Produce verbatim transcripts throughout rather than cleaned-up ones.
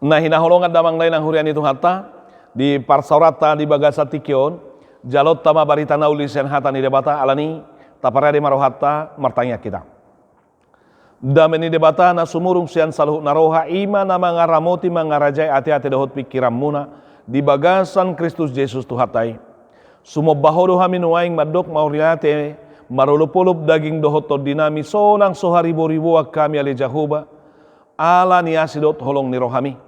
Na hinaholongan damang dainang huria ni Tuhanta, di parsaoranta di bagasan tingki on, jalonta ma barita na uli sian hata ni Debata, alani taparade ma rohanta, martangiang hita. Dame ni Debata na sumurung sian saluhut na roha, i ma na mangaramoti mangarajai ateate dohot pingkiranmuna di bagasan Kristus Jesus Tuhanta i. Sumomba Ho do hami nuaeng mandok mauliate, marolopolop daging dohot tondinami, sonang so hariboriboan hami ale Jahowa, ala ni asi dohot holong ni rohami.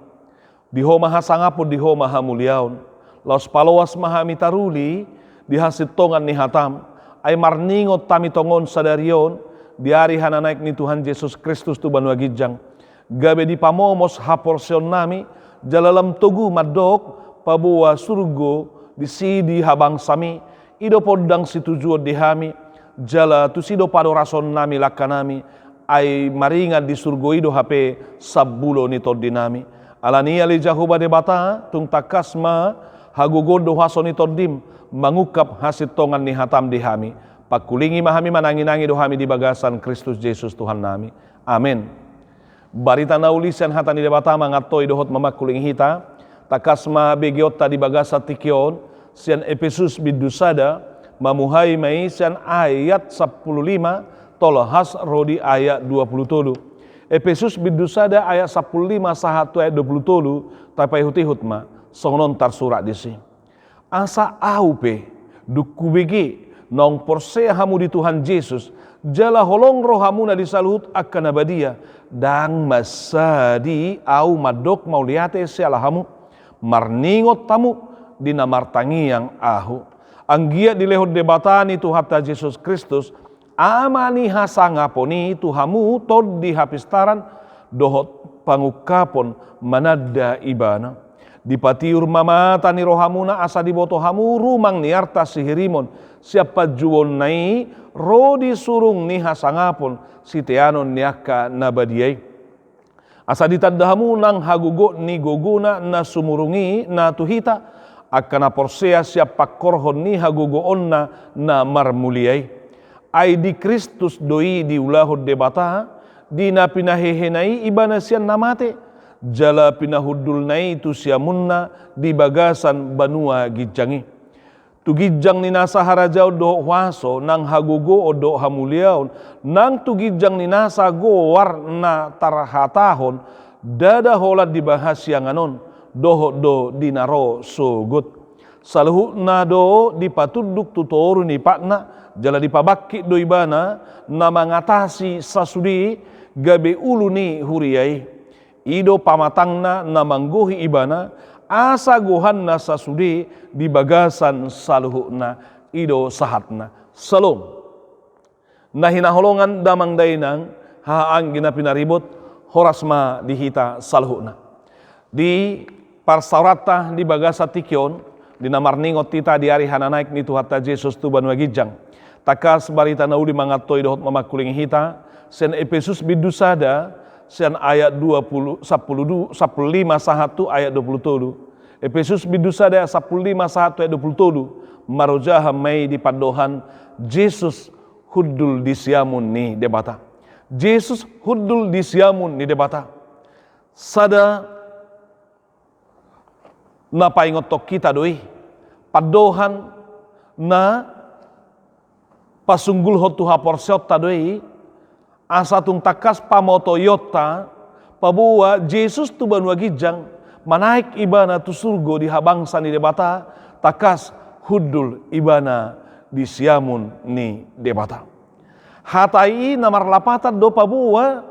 Di Ho ma hasangapon, di Ho ma hamuliaon. Laos paloas ma hami taruli di hasintongan ni hatam, ai marningot hami tongon sadari on di ari hananaek ni Tuhan Jesus Kristus tu banua ginjang, gabe dipamomos haporseaonnami, jala lam togu mandok paboa surgo disi di habangsami, i do pondang situjuon di hami, jala tusi do padorasonnami langkanami, ai maringan di surgo i do hape sambulo ni tondinami. Alani i ale Jahowa Debata, tung tangkas ma hagogoon do huaso ni tondim mangungkap hasintongan ni hatam di hami. Pangkulingi ma hami, mananginangi do hami di bagasan Kristus Jesus Tuhannami. Amen. Barita na uli sian hata ni Debata mangantoi dohot mamangkulingi hita, tangkas ma begeonta di bagasan tingki on, sian Epesus bindu sada, mamuhai ma i sian ayat sampulu lima, tolhas ro di ayat dua pulu tolu. Epesus bindu sada ayat sampulu lima sahat tu ayat dua pulu tolu, tapaihutihut ma, songon on tarsurat disi. Asa ahu pe, dung hubege, naung porsea hamu di Tuhan Jesus, jala holong rohamuna di saluhut angka na badia, ndang mansadi ahu mandok mauliate siala hamu, marningot hamu di na martangiang ahu. Anggiat dilehon Debata ni Tuhanta Jesus Kristus, Ama ni hasangapon i tu hamu tondi hapistaran dohot pangungkapon mananda Ibana. Dipatiur ma mata ni rohamuna asa diboto hamu rumang ni arta sihirimon sian panjouonna i ro di surung ni hasangapon siteanon ni angka na badia i. Asa ditanda hamu nang hagogoon ni gogona na sumurung i na tu hita, angka na porsea sian pangkorhon ni hagogoonna na marmulia i. Ai di Kristus do i diulahon Debata, di na pinahehena i Ibana sian na mate, jala pinahundulna i tu siamunna di bagasan banua ginjang i. Tu ginjang ni nasa harajaon dohot huaso, nang hagogoon dohot hamuliaon, nang tu ginjang ni nasa goar na tarhatahon, ndada holan di hasiangan on, dohot do di na ro sogot. Saluhutna do dipatunduk tu toru ni patna, jala dipabangkit do Ibana, na mangatasi sasude gabe ulu ni huria i. I do pamatangna na manggohi Ibana, asa gohanna sasude di bagasan saluhutna. I do sahatna. Salom. Na hinaholongan damang dainang, haha anggi na pinaribot, horas ma di hita saluhutna. Di parsaoranta di bagasan tingki on, di na marningot hita di ari hananaek ni Tuhanta Jesus tu banua ginjang. Tangkas barita na uli mangantoi dohot mamangkulingi hita, sian Epesus bindu sada, sian ayat dua pulu, sampulu du, sampulu lima sahat tu ayat dua pulu tolu. Epesus bindu sada ayat sampulu lima sahat tu ayat dua pulu tolu, marojahan ma i di pandohan Jesus hundul di siamun ni Debata. Jesus hundul di siamun ni Debata. Sada na paingothon hita do i, pandohan na pasunggulhon tu haporseaonta do i, asa tung tangkas pamotoionta, paboa Jesus tu banua ginjang, manaek Ibana tu surgo di habangsa ni Debata, tangkas hundul Ibana di siamun ni Debata. Hata i na marlapatan do paboa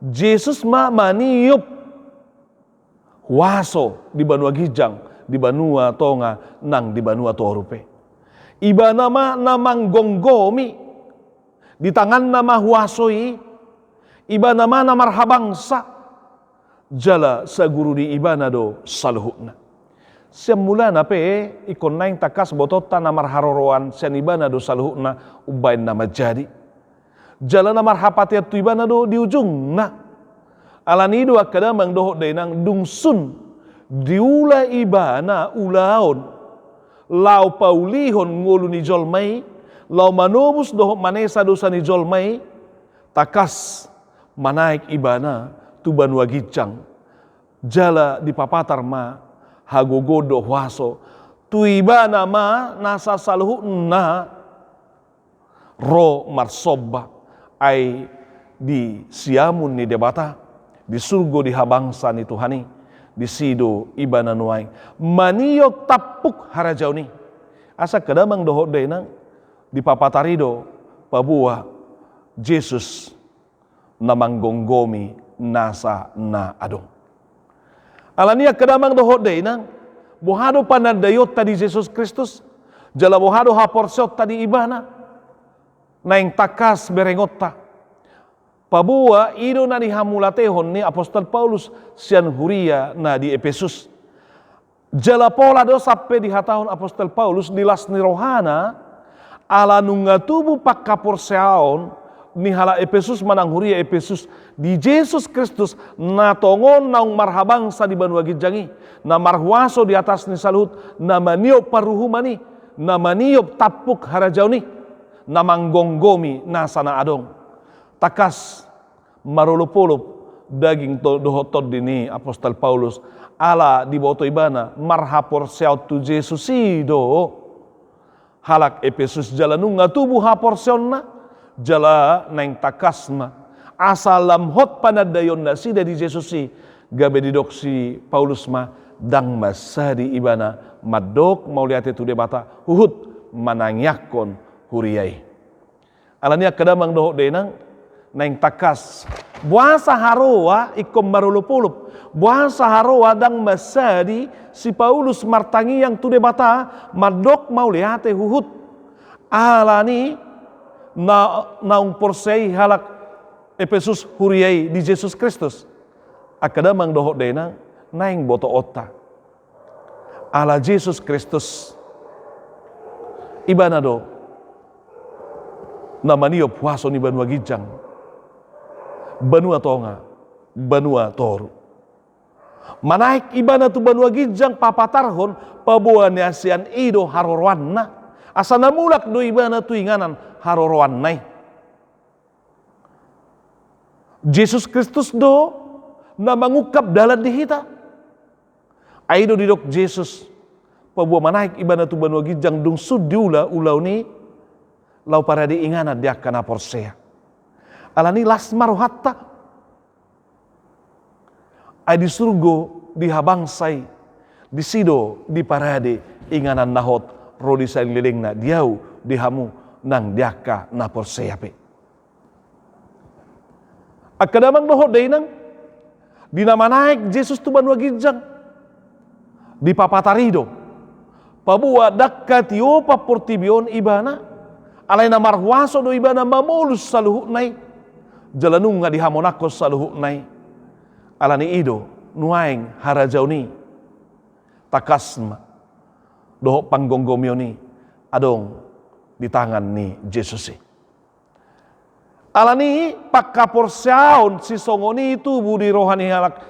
Jesus ma maniop huaso di banua ginjang, di banua tonga, nang di banua toru pe. Ibana ma na manggomgomi, di tanganna ma huaso i, Ibana ma na marhabangsa, jala saguru ni Ibana do saluhutna. Sian mulana pe, ingkon naeng tangkas botoonta na marharoroan sian Ibana do saluhutna umbaen na manjadi. Jala na marhapatean tu Ibana do di ujungna. Alani i do angka damang dohot dainang, dung sun diula Ibana ulaon, laho paulihon ngolu ni jolma i, laho manobus dohot manesa dosa ni jolma i, tangkas manaek Ibana tu banua ginjang. Jala dipapatar ma hagogoon dohot huaso tu ibana ma nasa saluhutna ro marsomba, ai di siamun ni Debata, di surgo, di habangsa ni Tuhan i, disi do ibana nuaeng maniop tampuk harajaon i. Asa angka damang dohot dainang, dipapatar i do paboa Jesus na manggomgomi nasa na adong. Alani i angka damang dohot dainang, boha do panandaionta di Jesus Kristus, jala boha do haporseaonta di ibana? Naeng tangkas berengonta, paboa i do na nihamuliatehon ni apostel Paulus sian huria na di Epesus. Jala pola do sampe dihatahon apostel Paulus di las ni rohana, ala nunga tubu panghaporseaon ni halak Epesus manang huria Epesus di Jesus Kristus, na tongon naung marhabangsa di banua ginjang i, na marhuaso di atas ni saluhut, na maniop paruhuman i, na maniop tampuk harajaon i, na manggomgomi nasa na adong. Tangkas marolopolop daging to-, dohot tondi ni apostel Paulus, ala diboto ibana marhaporseaon tu Jesus i do halak Epesus, jala nunga tubu haporseaonna, jala naeng tangkas ma asa lam hot panandaion nasida di Jesus i, gabe didok si Paulus ma, ndang mansadi ibana mandok mauliate tu Debata huhut manangiangkon huria i. Alani i angka damang dohot dainang, naeng tangkas, boasa haroa ingkon marolopolop, boasa haroa ndang mansadi si Paulus martangiang tu Debata, mandok mauliate huhut? Alani na, naung porsea i halak Epesus, huria i di Jesus Kristus. Angka damang dohot dainang, naeng botoonta, ala Jesus Kristus, ibana do na maniop huaso ni banua ginjang, banua tonga, banua toru. Manaek ibana tu banua ginjang papatarhon paboa na sian i do haroroanna, asa na mulak do ibana tu inganan haroroanna i. Jesus Kristus do na mangungkap dalan di hita. Ai do didok Jesus, paboa manaek ibana tu banua ginjang dung sun diula ulaon i, laho parade inganan di angka na porsea. Alani i las ma rohanta. Ai di surgo, di habangsa i, disi do diparade inganan na hot ro di salelengna, di ahu, di hamu, nang di angka na porsea pe. Angka damang dohot dainang, di na manaek Jesus tu banua ginjang, dipapatar i do paboa ndang hatiopan portibi on ibana, alai na marhuaso do ibana mamolus saluhutna i, jala nunga dihamonangkon saluhutna i. Alani i do nuaeng harajaon i, tangkas ma dohot panggomgomion i adong di tangan ni Jesus i. Alani i panghaporseaon sisongon i tubu di roha ni halak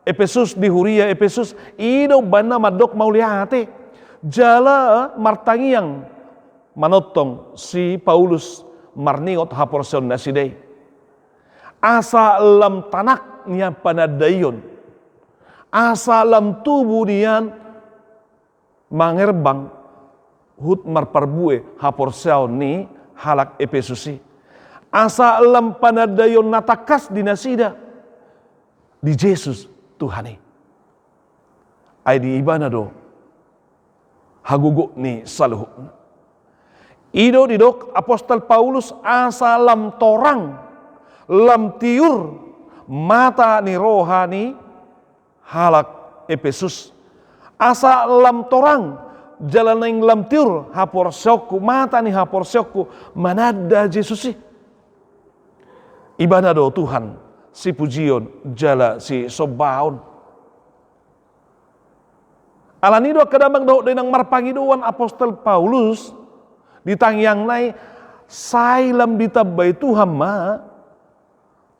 Epesus, di huria Epesus, i do umbahen na mandok mauliate jala martangiang manongtong si Paulus marningot haporseaon nasida i. Asa lam tanak nian panandaion, asa lam tubu nian mangerbang huhut marparbue haporseaon ni halak Epesus i. Asa lam panandaion na tangkas di nasida di Jesus Tuhan i. Ai di ibana do hagogoon ni saluhutna. I do didok apostel Paulus asa lam torang, lam tiur mata ni roha ni halak Epesus. Asa lam torang jala naeng lam tiur haporseaonku, mata ni haporseaonku mananda Jesus i. Ibana do Tuhan sipujion jala sisombaon. Alani i do angka damang dohot dainang marpangidoan apostel Paulus di tangiangna i, sai lam ditambai Tuhan ma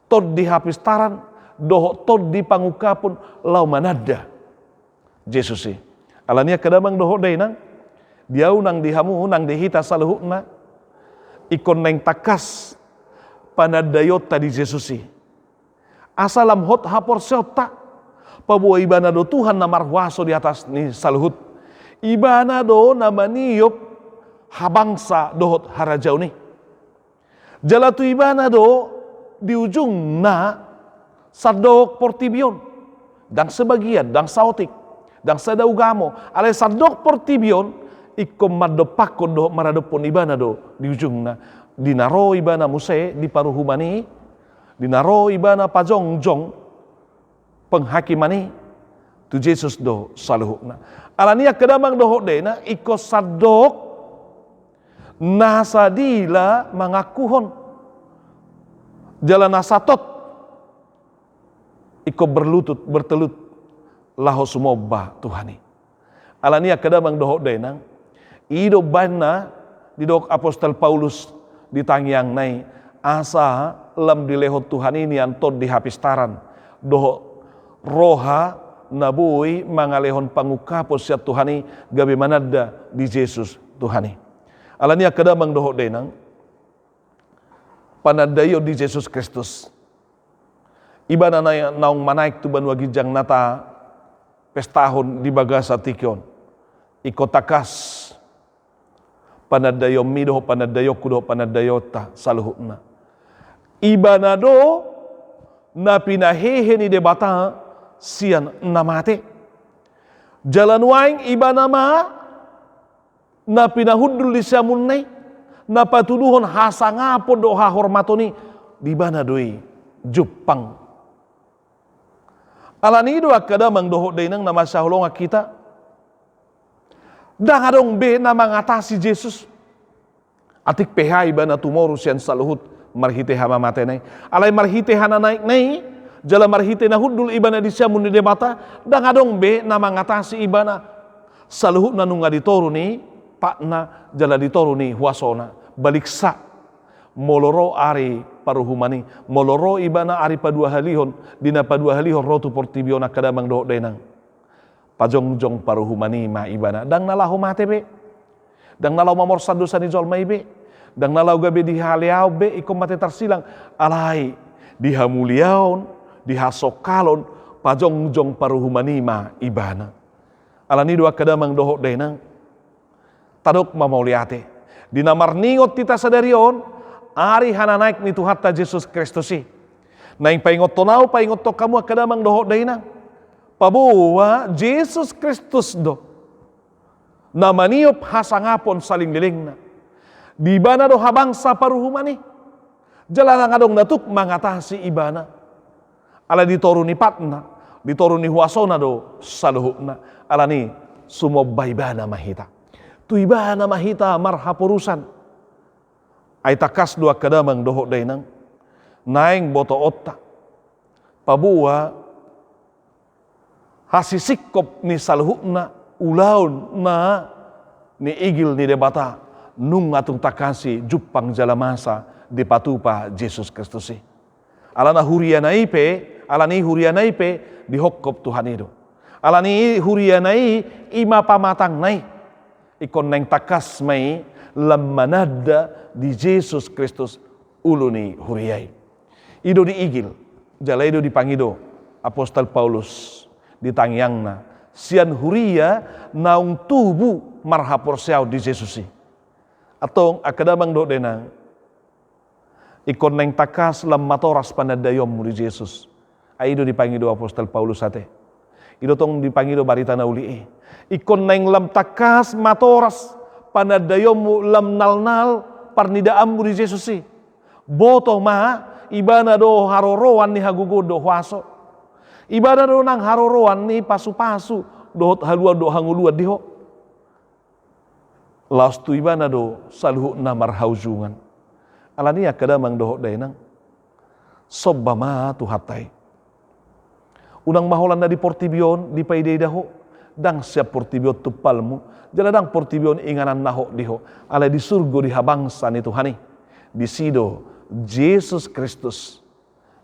tondi hapistaran dohot tondi pangungkapon laho mananda Jesus i. Alani i angka damang dohot dainang, di ahu nang di hamu nang di hita saluhutna, ingkon naeng tangkas panandaionta di Jesus i. Asa lam hot haporseaonta, Paboa Ibana do Tuhan na marhuaso di atas ni saluhut. Ibana do na maniop habangsa dohot harajaon i. Jala tu Ibana do di ujungna sandok portibi on. Ndang sebagian, ndang saotik, ndang sada ugamo. Alai sandok portibi on, ingkon mandompakkon dohot maradophon Ibana do di ujungna. Di na ro Ibana muse di paruhuman i, di na ro Ibana pajongjong penghakiman i, tu Jesus do saluhutna. Alani i angka damang dohot dainang, ingkon sandok na sadila mangakuhon. Jala na satot ingkon berlutut, bertelut, laho sumomba Tuhan i. Alani i angka damang dohot dainang, i do umbahen na didok apostel Paulus di tangiangna i, asa lam dilehon Tuhan i nian tondi hapistaran dohot roha na boi mangalehon pangungkapon sian Tuhan i gabe mananda di Jesus Tuhan i. Alani i angka damang dohot dainang, panandaion di Jesus Kristus. Ibana na naung manaek tu banua ginjang na tapestahon di bagasan tingki on. Ingkon tangkas panandaionmi dohot panandaionku dohot panandaionta saluhutna. Ibana do na pinahehe ni Debata sian na mate. Jala nuaeng Ibana ma na pinahundul di siamunna i, na patuduhon hasangapon dohot hahormaton i, di Ibana do i jumpang. Alani i do angka damang dohot dainang na masihaholongan hita, ndang adong be na mangatasi Jesus. Atik pe hea Ibana tumoru sian saluhut marhite hamamatena i. Alai marhite hananaekna i, jala marhite na hundul Ibana di siamun ni Debata, ndang adong be na mangatasi Ibana. Saluhutna nunga di toru ni patna jala di toru ni huasona. Baliksa, molo ro ari paruhuman i, molo ro Ibana ari paduahalihon, di na paduahalihon ro tu portibi on angka damang dohot dainang, pajongjong paruhuman i ma Ibana. Ndang na laho mate be. Ndang na laho mamorsan dosa ni jolma i be. Ndang na laho gabe dihaleaon be ingkon mate tarsilang. Alai di hamuliaon, di hasongkalon, pajongjong paruhuman i ma Ibana. Alani i do angka damang dohot dainang, tadok ma mauliate di na marningot hita sadari on, ari hananaek ni Tuhanta Jesus Kristus i. Naeng paingothon ahu, paingothon hamu angka damang dohot dainang, paboa Jesus Kristus do na maniop hasangapon salelenglelengna. Di Ibana do habangsa paruhuman i. Jala ndang adong na tuk mangatasi Ibana. Alai di toru ni patna, di toru ni huasona do saluhutna. Alani i sumomba Ibana ma hita. Tu Ibana ma hita marhaporusan. Ai tangkas do angka damang dohot dainang, naeng botoonta, paboa hasisingkop ni saluhutna ulaon na niigil ni Debata, nunga tung tangkas i jumpang jala masa dipatupa Jesus Kristus i. Alana huriana i pe, alani huriana i pe dihongkop Tuhan i do. Alani huriana i, i ma pamatangna i. Ingkon naeng tangkas ma i lam mananda di Jesus Kristus, ulu ni huria i. I do diigil, jala i do dipangido apostel Paulus di tangiangna sian huria naung tubu marhaporseaon di Jesus i. Antong angka damang dohot dainang, ingkon naeng tangkas lam matoras panandaionmu di Jesus. Ai i do dipangido apostel Paulus ate. I do tong dipangido Barita na Uli i. Ingkon naeng lam tangkas matoras panandaionmu, lam nalnal parnidaanmu di Jesus i. Boto ma, Ibana do haroroan ni hagogoon dohot huaso. Ibana do nang haroroan ni pasupasu dohot haluaon dohot hangoluan di ho. Laos tu Ibana do saluhutna marhaujungan. Alani i angka damang dohot dainang, somba ma Tuhanta i. Unang ma holan na di portibi on dipaidaida ho. Ndang sian portibi on tumpalmu, jala ndang portibi on ingananna hot di ho. Alai di surgo, di habangsa ni Tuhan i, disi do Jesus Kristus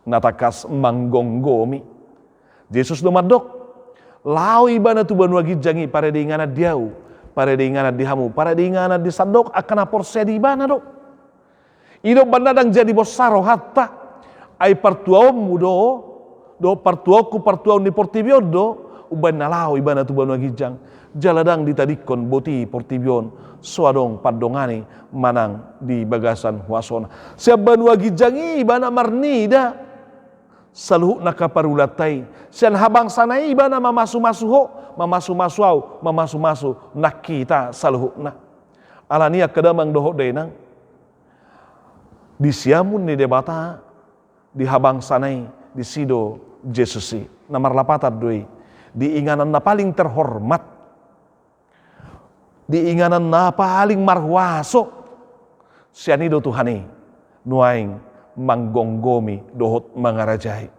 na tangkas manggomgomi. Jesus do mandok, laho Ibana tu banua ginjang i, parade inganan di ahu, parade inganan di hamu, parade inganan di sandok angka na porsea di Ibana do. I do umbahen na ndang jadi bonsa rohanta, ai partuaonmu do dohot partuaonku, partuaon ni portibi on do umbaen na laho ibana tu banua ginjang. Jala ndang ditadingkon boti portibi on, so adong pandongani manang di bagasan huasona. Sian banua ginjang i ibana marnida saluhutna angka parulaonta i. Sian habangsana i ibana mamasumasu ho, mamasumasu au, mamasumasu nang hita saluhutna. Alani i angka damang dohot dainang, di siamun ni Debata, di habangsana i, disi do Jesus i. Na marlapatan do i di inganan na paling terhormat, di inganan na paling marhuaso. Sian i do Tuhan i nuaeng manggomgomi dohot mangarajai.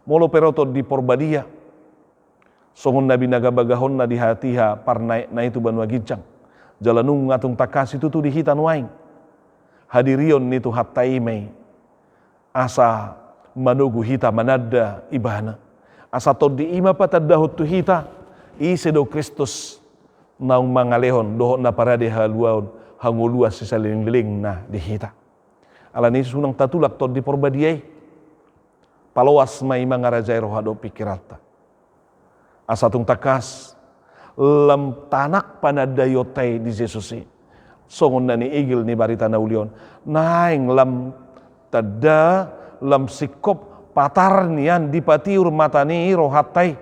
Molo pe ro Tondi Porbadia, songon na binagabagahonna di hatiha parnaekna i tu banua ginjang, jala nunga tung tangkas situtu di hita nuaeng. Hadirion ni Tuhanta i ma i asa manogu hita mananda ibana. Asa Tondi i ma patandahon tu hita ise do Kristus naung mangalehon dohot na parade haluaon, hangoluan sisalelenglelengna di hita. Alani i unang tatulak Tondi Porbadia i. Paloas ma i mangarajai roha dohot pingkiranta. Asa tung tangkas lam tanak panandaionta i di Jesus i, songon na niigil ni Barita na Uli on, naeng lam tanda, lam singkop patar nian dipatiur mata ni rohanta i,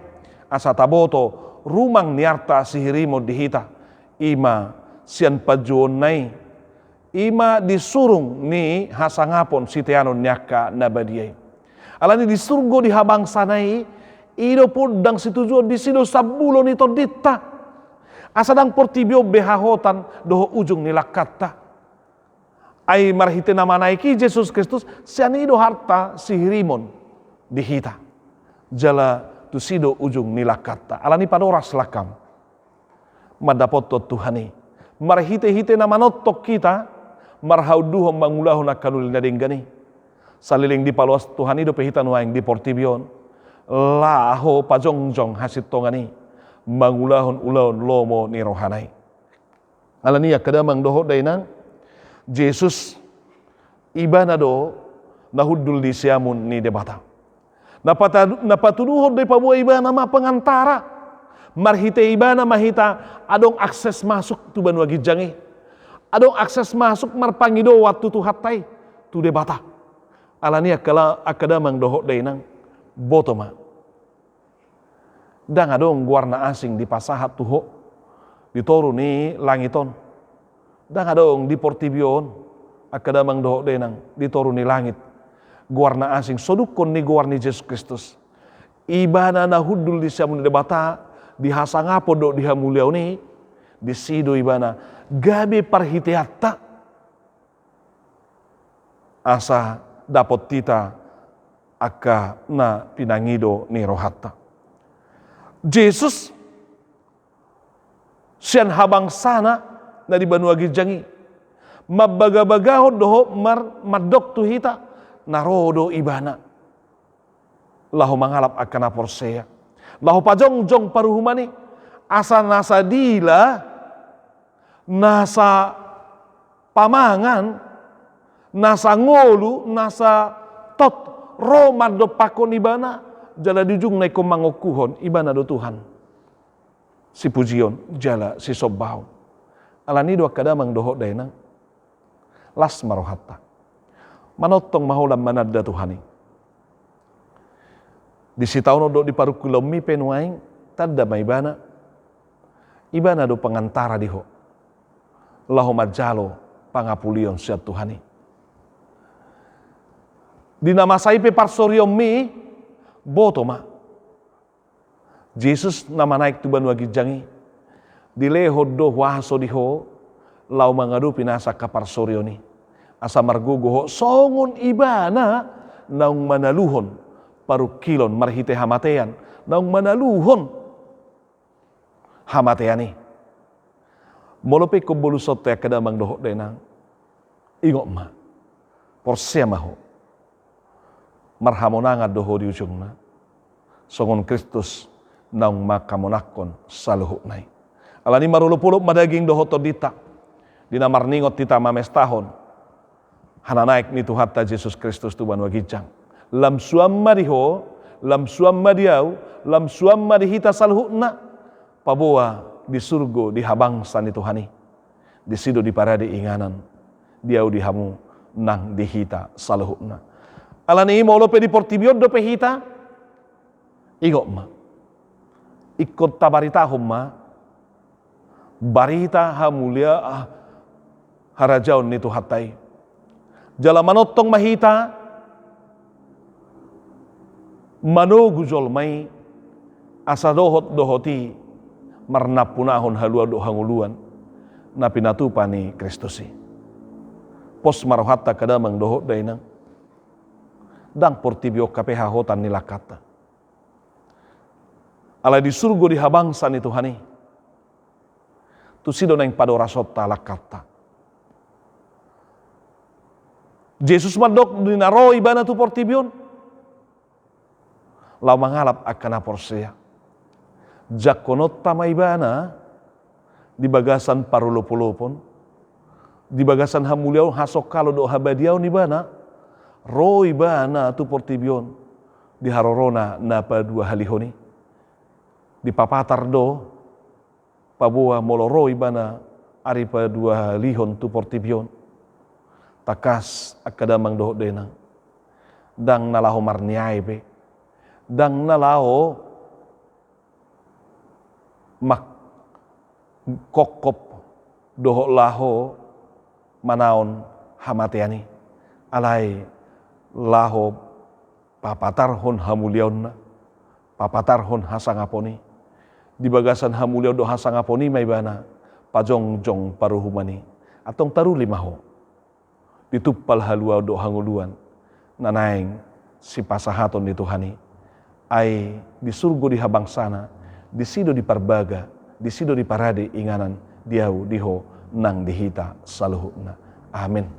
asa taboto rumang ni arta sihirimon di hita, i ma sian panjouonna i, i ma di surung ni hasangapon siteanon ni angka na badia i. Alani di surgo, di habangsana i, i do pundang situjuon, disi do sambulo ni tondinta. Asa ndang portibi on be hahotan dohot ujung ni langkanta. Ai marhite na manaek i Jesus Kristus, sian i do arta sihirimon di hita. Jala tusi do ujung ni langkanta. Alani padoras langkam mandapothon Tuhan i. Marhitehite na manongtong hita marhaunduhon mangulahon angka na uli na denggan i. Saleleng dipaloas Tuhan i dope hita nuaeng di portibi on, laho pajongjong hasintongan i mangulahon ulaon lomo ni rohana i. Alani i angka damang dohot dainang, Jesus ibana do na hundul di siamun ni Debata. Na pata-, na patuduhon do i paboa ibana ma pengantara. Marhite ibana ma hita adong akses masuk tu banua ginjang i. Adong akses masuk marpangidoan tu Tuhanta i, tu Debata. Alani i angka la-, angka damang dohot dainang, boto ma. Ndang adong goar na asing dipasahat tu ho di toru ni langit on. Ndang adong di portibi on, angka damang dohot dainang, di toru ni langit, goar na asing sodukkon ni goar ni Jesus Kristus. Ibana na hundul di siamun ni Debata, di hasangapon dohot di hamuliaon i, disi do ibana gabe parhiteanta. Asa dapot hita angka na pinangido ni rohanta. Jesus sian habangsana na di banua ginjang i mambagabagahon dohot mar-, mandok tu hita, na ro do ibana laho mangalap angka na porsea, laho pajongjong paruhuman i, asa na sadila, na sapamangan, na sangolu, na satot ro mandompakkon ibana, jala di ujungna ingkon mangokuhon ibana do Tuhan sipujion jala sisombaon. Alani i do angka damang dohot dainang, las ma rohanta. Manongtong ma ho lam mananda Tuhan i. Di sitaonon dohot di parungkilonmi pe nuaeng, tanda ma ibana. Ibana do pengantara di ho laho manjalo pangapulion sian Tuhan i. Di na masa i pe parsorionmi, boto ma. Jesus na manaek tu banua ginjang i, dilehon do huaso di ho laho mangadopi nasa angka parsorion i, asa margogo ho songon ibana naung manaluhon parungkilon marhite hamatean, naung manaluhon hamatean i. Molo pe ingkon bolusonta i angka damang dohot dainang, ingot ma, porsea ma ho, marhamonangan do ho di ujungna, songon Kristus naung manghamonangkon saluhutna i. Alani i marolopolop ma daging dohot tondinta di na marningot hita mamestahon hananaek ni Tuhanta Jesus Kristus tu banua ginjang. Lam suan ma di ho Lam suan ma di ahu, lam suan ma di hita saluhutna, paboa di surgo di habangsa ni Tuhan i. Disi do diparade inganan di ahu di hamu nang di hita saluhutna. Alani i molo pe di portibi on dope hita, ingot ma. Ingkon tabaritahon ma barita hamulia, ah, harajaon ni Tuhanta i. Jala manongtong ma hita manogu jolma i asa dohot-dohot i marnampunahon haluaon dohot hangoluan na pinatupa ni Kristus i. Pos ma rohanta angka damang dohot dainang. Ndang portibi on hape hahotan ni langkanta. Alai di surgo di habangsa ni Tuhan i. Tusi do naeng padorasonta langkanta. Jesus mandok di na ro ibana tu portibi on laho mangalap angka na porsea. Jangkononta ma ibana di bagasan parolopolopon, di bagasan hamuliaon, hasongkalon dohot habadiaon ibana, ro ibana tu portibi on di harorona na paduahalihon i. Dipapatar do, paboa molo ro ibana ari paduahalihon tu portibi on, tangkas angka damang dohot dainang, ndang na laho marniae be, ndang na laho mangkokkop dohot laho manaon hamatean i, alai laho papatarhon hamuliaonna, papatarhon hasangapon i. Di bagasan hamuliaon dohot hasangapon i ma ibana pajongjong paruhuman i. Antong taruli ma ho ditumpal haluaon dohot hangoluan na naeng sipasahaton ni Tuhan i. Ai di surgo di habangsana, disi do diparbaga, disi do diparade inganan di ahu, di ho, nang di hita saluhutna. Amen.